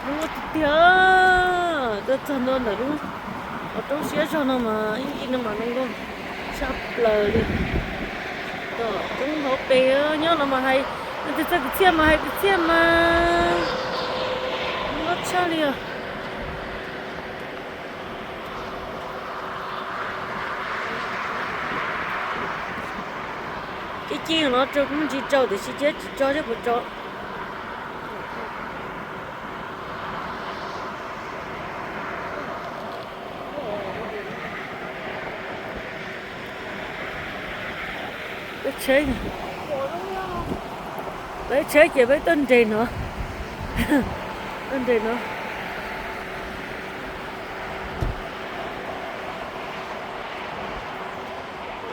Zoo nkauj tiag tiag. Tuaj txog ntua ntawm lub qhov roob siab zog no mas ib ncig no mas zoo nkauj tshaj plaws li. Tom roob hauv pes nyob no mas hais, tus txawj kwv txhiaj mas hais kwv txhiaj mas zoo nkauj tshaj li os. Ci ci no rau kuv ntsis rau tiam sis cia tsis tso thiab puas tso. Peb tsheb, peb tsheb ces peb tuaj nres no, tuaj nres no.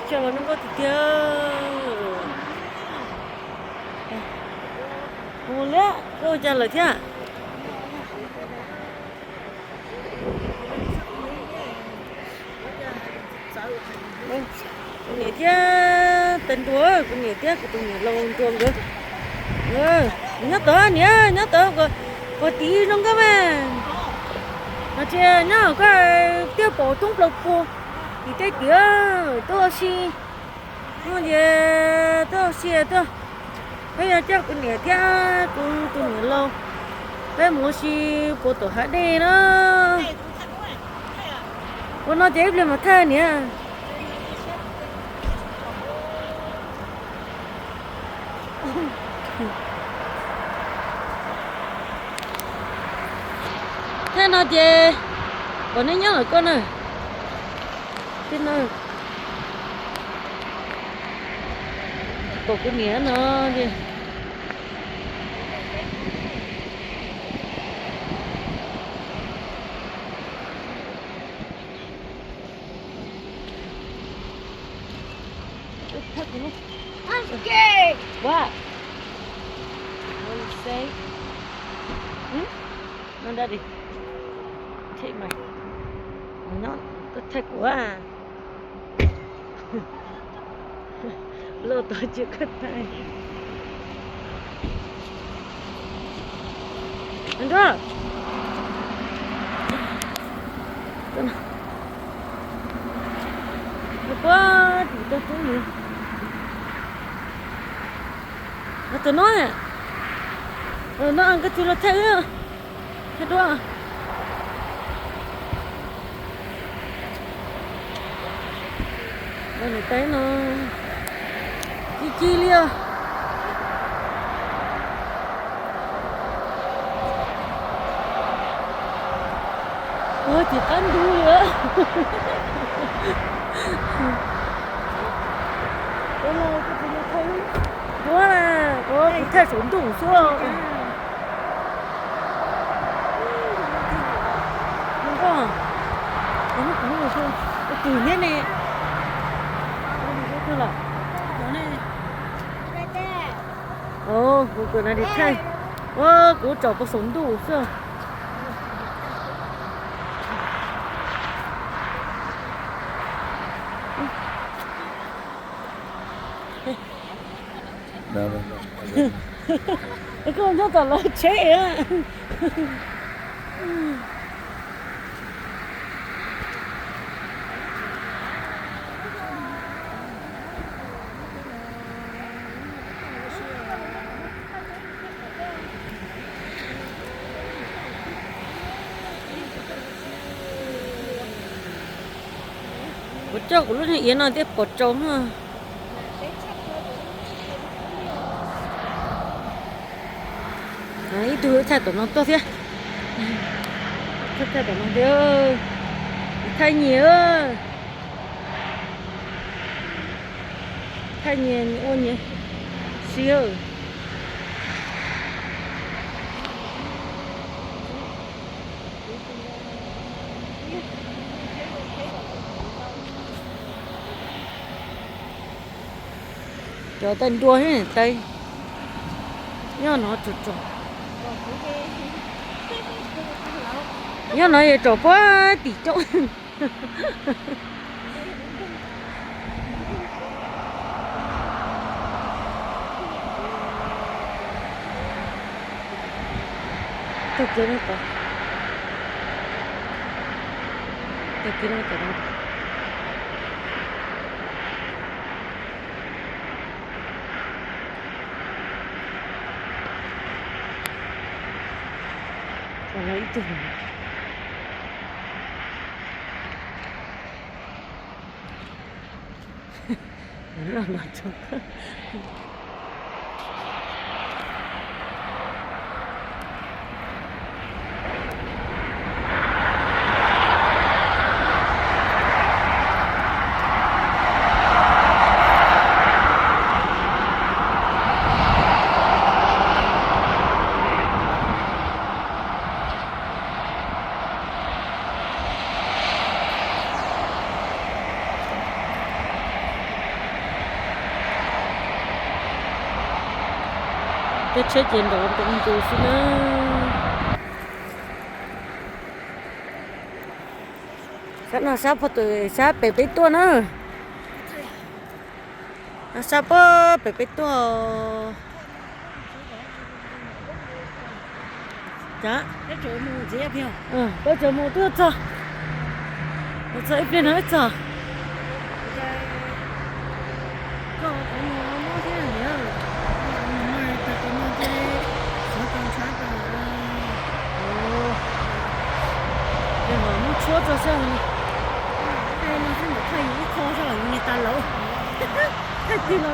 Coj los zoo nkauj tiag tiag. Mus liab, koj ua cas lawm thiab? Kuv niam thiab tais nruas, kuv niam thiab kuv tus niam laus nruas nkawd. Nyob tod niam, nyob tod, pom tid zoo nkauj mas. Hais tias nyob koj thiaj pom thoob plaws puag tim tej tiam, tuaj ua si. Ces tuaj ua si tuaj, peb yuav coj kuv niam thiab kuv tus niam laus, peb mus ua si puag tom hav dej na. Ua no ces ib pliag mam thaij niam. Thaij no ces pom nej nyob lawm koj na. Tej no pom kuv niam no ces What? What you say? Hmm? No, daddy. Take my. No, no, go take what? Loj tod tsis koj thaij. Nrog. Puag tim toj roob li. Tus no, no koj tsis los thaij, thaij dua. Niam tais no ci ci li os. Ua tsis qab ntug li. Ua, ua kuv thaij saum ntuj xwb. Zoo nkauj, tus neb ne. Kuv kawm na thaij, ua kuv tsom puag saum ntuj xwb. Koj nyob tom lawv tsheb. Kuv coj kuv lub niag iav no thiaj pom tsaus na. Ib tug thaij tom no tuaj thiab. Thaij tom no thiab. Thaij nyias. Thaij nyias ua nyias siab. Cov tais nruas thiab niam tais. Nyob no tsom tsom. Nyob no yog tsom puag tim coob. Tag kiv no tas, tag kiv no tas. Ib tug Tej tsheb ces nrov nrov nrov xwb na. Sab no sab pem peb tuaj na. No sab pem peb tuaj. Peb tseem mus twb txog, txog ib pliag no wb txog. Muab tshuab tso seb. Thaij tig los